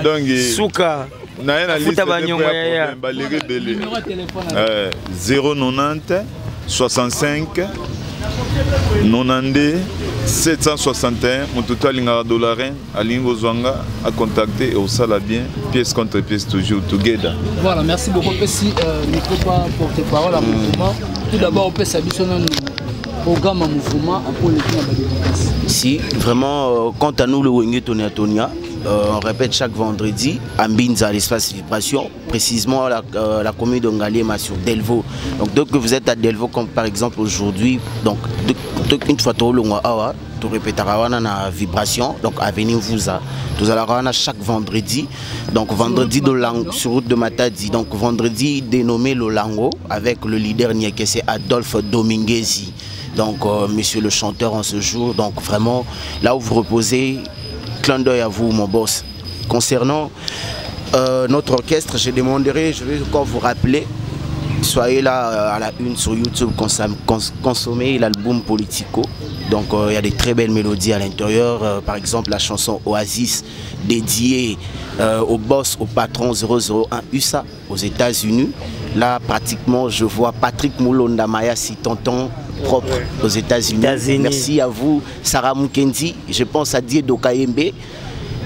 donc suka naye na liste baleki ebele 090 65 92 761 moto to alingaka dollarin alingi kozwa nga acontacte et osala bien pièce contre pièce toujours together. Voilà, merci beaucoup opesi micro pa porte parole ya mouvement. Tout d'abord opesa biso nanu programme ya mouvement apo oleki na badédicace. Si vraiment quant à nous le Wenge Tonia Tonia, on répète chaque vendredi à Mbinza, l'espace vibration, précisément la commune de Ngaliema sur Delvaux. Donc dès que vous êtes à Delvaux, comme par exemple aujourd'hui, donc une fois tolongwa awa to répétera wana na vibration, donc avenue Vuza. Tozalaka wana chaque vendredi, donc vendredi de Lang, sur route de Matadi, donc vendredi dénommé Lolango avec le leader Niekese Adolphe Dominguezi. Donc monsieur le chanteur en ce jour, donc vraiment là où vous reposez, clin d'œil à vous mon boss. Concernant notre orchestre, je demanderai, je vais encore vous rappeler, soyez là à la une sur YouTube, consommez l'album Politico. Donc il y a des très belles mélodies à l'intérieur, par exemple la chanson Oasis dédiée au boss, au patron 001 USA aux États-Unis. Là pratiquement je vois Patrick Moulonda Mayasi, tonton propre aux États-Unis. Merci à vous Sarah Mukendi, je pense à Diedo Kayembe.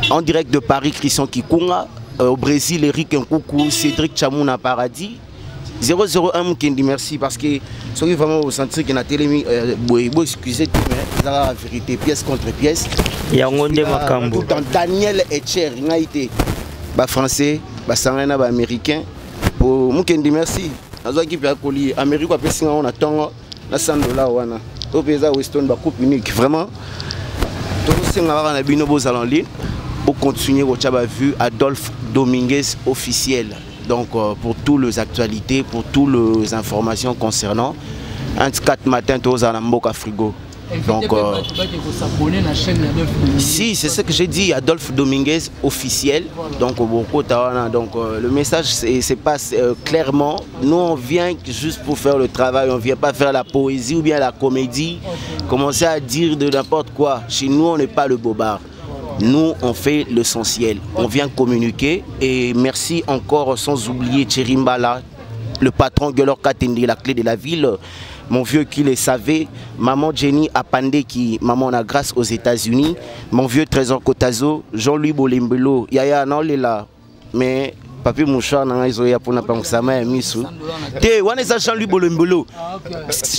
En direct de Paris, Christian Kikunga, au Brésil, Eric Nkoukou, Cédric Chamouna Paradis. 001 Mukendi, merci parce que ceux qui vraiment au sentir qu'il a télé, excusez tout, mais la vérité, pièce contre pièce. Yango nde makambo. Tout en Daniel Etcher, ngaïté, ba français, ba sangana, ba américain. Pour Mukendi, merci. Azwaki pe akoli Amérique apesi nga na tongo na $100 wana. Opeza Weston ba coupe unique vraiment. Tosenga kaka na bino bozala en ligne pour continuer kotia ba vue Adolphe Dominguez officiel. Donc pour toutes les actualités, pour toutes les informations concernant un 4 matin tozala na mboka frigo. Donc si c'est ce que j'ai dit, Adolphe Dominguez officiel. Donc au Boko Tawana, donc le message se passe clairement. Nous on vient juste pour faire le travail, on vient pas faire la poésie ou bien la comédie, commencer à dire de n'importe quoi. Chez nous on n'est pas le bobard. Nous, on fait l'essentiel. On vient communiquer. Et merci encore, sans oublier Thierry Mbala, le patron Gelor Katende, la clé de la ville. Mon vieux qui le savait, maman Jenny Apande qui, maman a grâce aux États-Unis, mon vieux Trésor Kotazo, Jean-Louis Bolembelo, Yaya non, il est là, mais Papier mouchoir na ngai ezoya mpona pangusama ya misu te. Wana eza Jean-Louis Bolombelo,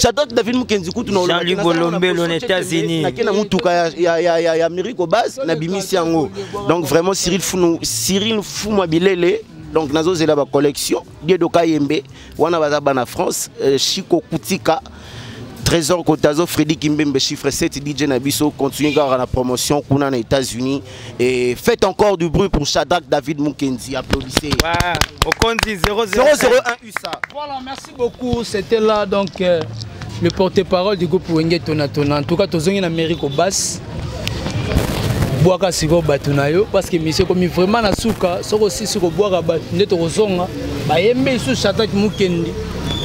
Shadrack David Mukenzi kutu. Na Jean-Louis Bolombelo na États-Unis. Nake na mutuka ya Amérique base, nabimisi yango. Donc vraiment, Cyril Funu, Cyril Fumwa Bilele. Donc nazozela bacollection Diedo Kayembe, wana baza bana France, Chico Kutika, Trésor Kotazo, Freddy Kimbembe, chiffre 7, DJ Nabiso, continue à la promotion kuna na États-Unis et faites encore du bruit pour Shadrach David Mukenzi, applaudissez. Ouais, Okonzi 001. 001 USA. Voilà, merci beaucoup. C'était là donc le porte-parole du groupe Wenge Tona Tona. En tout cas, tozongi na Amérique au basse. Bwaka sikoyo bato na yo, parce que mission ekomi vraiment na suka. Soki osisi kobwaka bato, nde tokozonga bayembi lisusu Shadrack Mukendi.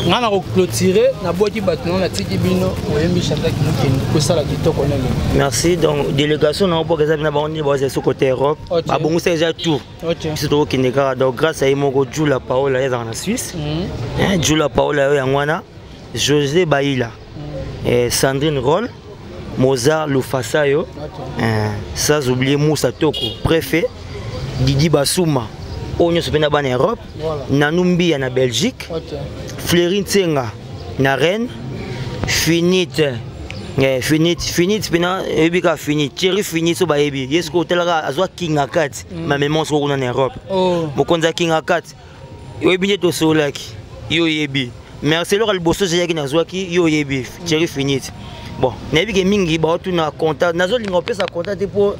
Ngai na koclôturer, nabwaki bato nango, natiki bino oyembi Shadrack Mukendi, kosala kitoko ndenge. Merci. Donc délégation na oboka eza bina bango nde baza so côté Europe. Babongisa déjà tout. Biso tokokende kaka. Donc grâce à ye moko Jula Paola, ye azalaka na Suisse. Hein, Jula Paola oyo yango wana, José Baila, Sandrine Roll, Mozart Lufasayo, sans oublier Moussa Toko, préfet Didi Basuma, oyo nyonso mpe na bana Europe. Nanu Mbia na Belgique. Fleury Nsenga na Rennes, Finite, Finite, Finite mpena oyebi kaka Finite, Thierry Finite, so bayebi ye soki otalaka azwa kinga kati. Mamema soko kuna na Europe. Mokonzi ya kinga kati, oyebi nde tosololaki, yo oyebi. Merci. Eloko ya liboso ezalaki nazwaki, yo oyebi Thierry Finite. Bon, nayebi ke mingi baotuna contact, nazolinga kopesa contact te mpo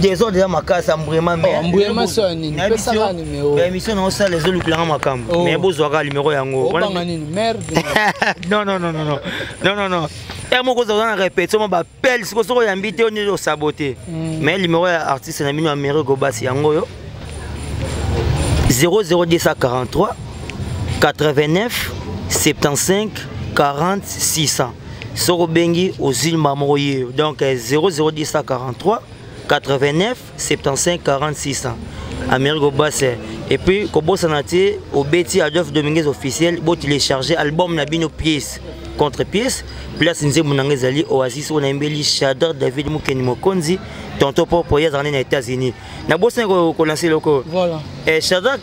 désordre eza makasi, embrouillement. Embrouillement so ya nini? Pesaka numéro. Émission na osala ezolukelanga makambo. Mais bozwaka numéro yango. Obanga nini? Merde. Non, non, non, non, non, non, non, non. Ere moko ozala na répétition mo bapele siko, soki oyambi te, oni osabote. Mais numéro ya artiste na bino Amérique Obasi yango oyo: 00243 89 75 40 600. Soki obengi, ozwi moko ye. Donc 00243 89 75 40 600, Amérique Obase. Et puis kobosana te, obeti Adolphe Dominguez officiel, botélécharger album na bino pièce contre pièce, place nzembo nanga ezali Oasis, oyo nayembeli Shadrack David Mokeni Mokonzi, tonton Popo, ye azalaka nde na États-Unis. Nabosani kolancer eloko. Shadrack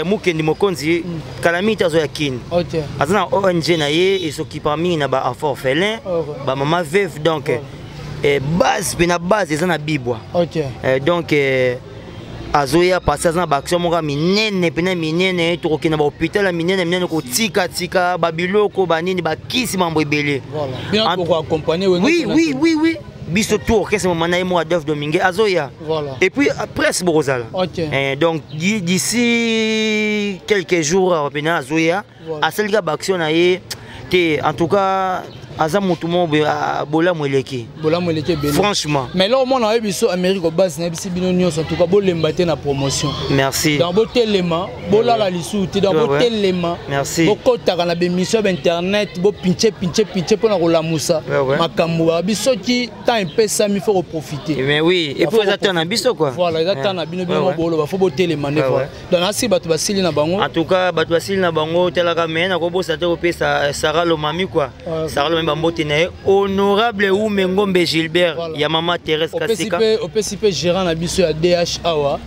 Mokendi Mokonzi, kala mingi te azoya Kini. Aza na ONG na ye, esokipaka mingi na baenfant orphelin, bamama veuve. Donc base mpe na base eza na Bibwa. Donc azoya pasi, aza na baaction moko ya minene mpena minene. Tokokende na bahôpital ya minene minene, kotikatika babiloko banini, bakisi, mambo ebele. Voilà. Bien pour accompagner Wenge Oui. Tona Oui. Tona. Oui, biso tout orchestre mama na ye moko Adolphe Domingue azoya. Et puis presse bokozala. Donc d'ici quelques jours awa mpena azoya. Asalika baaction na ye te. En tout cas aza motu moko boye, ah, bolamu eleki. Bolamu eleki ebele. Franchement. Mais là omona oyebi biso Amérique Obase, nayebisi bino nyonso, en tout cas bolemba te na promotion. Merci. Donc botelema, bolala lisusu te. Donc botelema. Merci. Bokotaka na bémission ya bainternet, bopinche pinche pinche mpona kolamusa makambo. Babi soki temps epesami, faut koprofiter. Mais oui, et puis eza temps na biso quoi. Voilà, eza temps na bino. Bino boloba, faut botelema nde. Voilà, donc nasi bato basili na bango. En tout cas bato basili na bango, talaka me nakobosa te kopesa Sara Lomami quoi. Sara Lomami, bambote na ye, honorable Ume Ngombe Gilbert. Ya mama Thérèse Opesi Kasika. Mpe opesi mpe gérant na biso ya DH awa,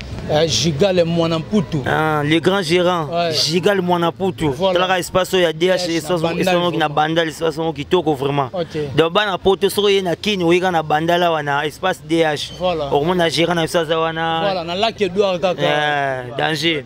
Gigale Mwana Mputu. Ah, le grand gérant. Gigal Mwana Putu. Talaka espace oyo ya DH, DH na espace Bandal, espace moko na vraiment. Bandal, espace moko kitoko vraiment. Donc bana poto, soki oye na Kini, oyeka na Bandal awa na espace DH. Okomona gérant na biso aza wana. Voilà, na lac Edouard kaka. Danger.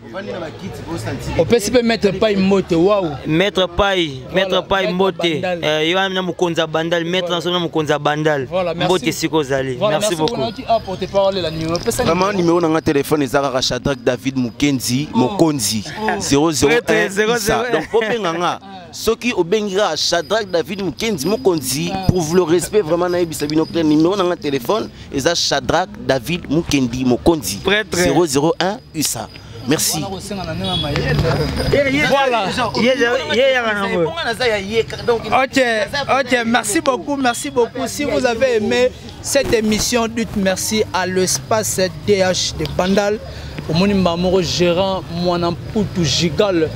Opesi mpe maître Pai mbote, waouh. Maître Pai, maître Pai, Maître mbote. Bandal. Ye wana na mokonzi ya Bandal, maître na na mokonzi ya Bandal. Voilà, merci. Mbote esika ozali. Voilà, merci beaucoup. Nayoki a porte parole la numéro, pesa. Vraiment, numéro na nga téléphone eza kaka Shadrack David Mukenzi Mokonzi 001 Prêtre, 001. Isa. Donc obenga nga, soki obengi kaka Shadrack David Mukenzi Mokonzi, pour le respect vraiment, nayebisa bino clair, numéro na nga téléphone eza Shadrack David Mukendi Mokonzi. Prêtre. 001 USA. Merci. Kosenga na ndenge ya mayele. Voilà. Ye yaka nango. Ok, merci beaucoup, merci beaucoup. Si vous avez aimé cette émission, dites merci à l'espace DH de Bandal. Omoni Mbamoro, gérant Mwana Mputu Gigal.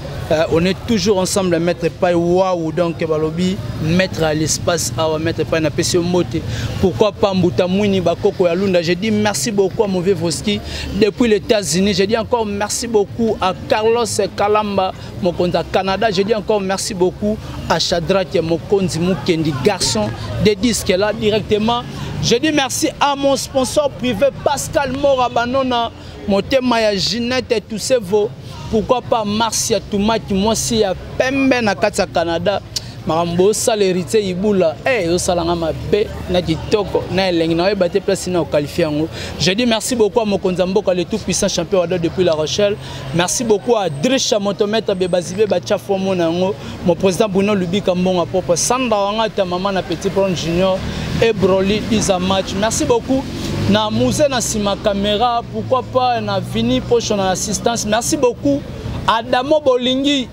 On est toujours ensemble, Maître Pai. Waouh, donc balobi maître à l'espace awa, Maître Pai na pesi mbote. Pourquoi pas Mbuta Mwini Bakoko ya Lunda. Je dis merci beaucoup à mon vieux Voski depuis les États-Unis. Je dis encore merci beaucoup à Carlos Kalamba mokonzi ya Canada. Je dis encore merci beaucoup à Shadrach Mokonzi Mukendi, garçon des disques là directement. Je dis merci à mon sponsor privé Pascal Morabanona, motema ya Ginette et tous ses veaux. Pourquoi pas Marcia Toumaki, moi si ya pembe na kati ya Canada. Makambo osala héritier Ibula, eh osalanga mabe na kitoko na elengi na oyeba te place na oqualifie yango. Je dis merci beaucoup à mokonzi ya mboka, le tout puissant champion wado depuis La Rochelle. Merci beaucoup à Drisha Motomètre Bebazibe Bacha Fomo na yango, mon président Bruno Lubika Mbonga propre, Sandra Wanga ta maman na Petit Pron Junior et Broly Isa Match. Merci beaucoup na Mouze na sima caméra, pourquoi pas na Vini Pocho na assistance. Merci beaucoup Adamo Bolingi.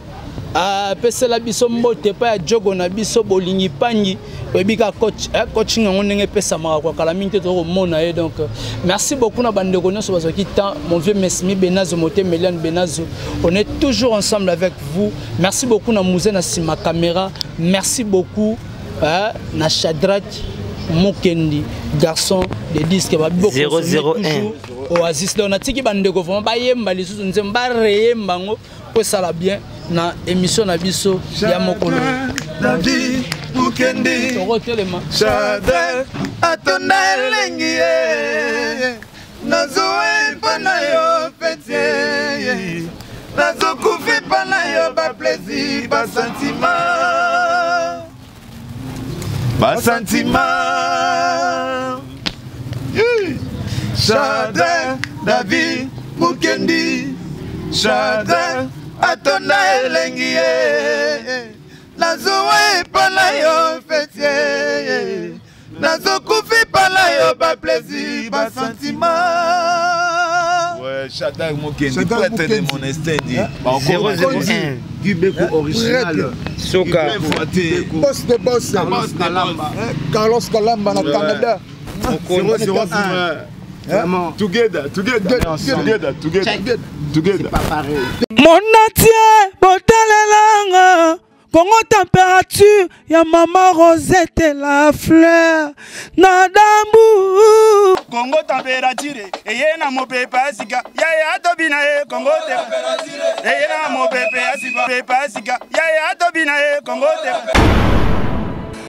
Pesela biso mbote pa ya jogo na biso Bolingi Pangi oyebika coach, coaching yango ndenge epesamaka kwa kala mingi te tokomona ye. Donc merci beaucoup na bandeko nyonso bazwaki temps. Mon vieux Mesmi Benazo, Mote Meliane Benazo, on est toujours ensemble avec vous. Merci beaucoup na Mouze na sima caméra. Merci beaucoup na Shadrach Mukendi, garçon de disque ba boko 001 Oasis. Donc natiki bandeko vraiment bayemba lisusu nzembo bareyemba ngo po esala bien na émission na biso ya mokolo. David Mukendi tokotelema. Shadrach atonda elengi ye, nazowa epa na yo fetie, nazokufa epa na yo baplaisir, basentima, basentima. Shadrach David Mukendi, Shadrach atonda elengi ye, nazowa epa na yo fetie, nazokufa epa na yo baplaisir, basentima. Ouais, Shadrach Mukendi, Shadrach prêtre de Mukendi. monastère dit. 001 Gubeko original. Soka. Boss de boss. Carlos Kalamba. Carlos Kalamba na Canada. 001. Vraiment. Together, together, together, together, together. Pas pareil. Monatie botalelanga Congo température ya mama Rosette la fleur na dambu. Congo température eye na mopepe ya sika yaya tobina ye. Congo température eye na mopepe ya sika, pepe ya sika yaya tobina ye. Congo température.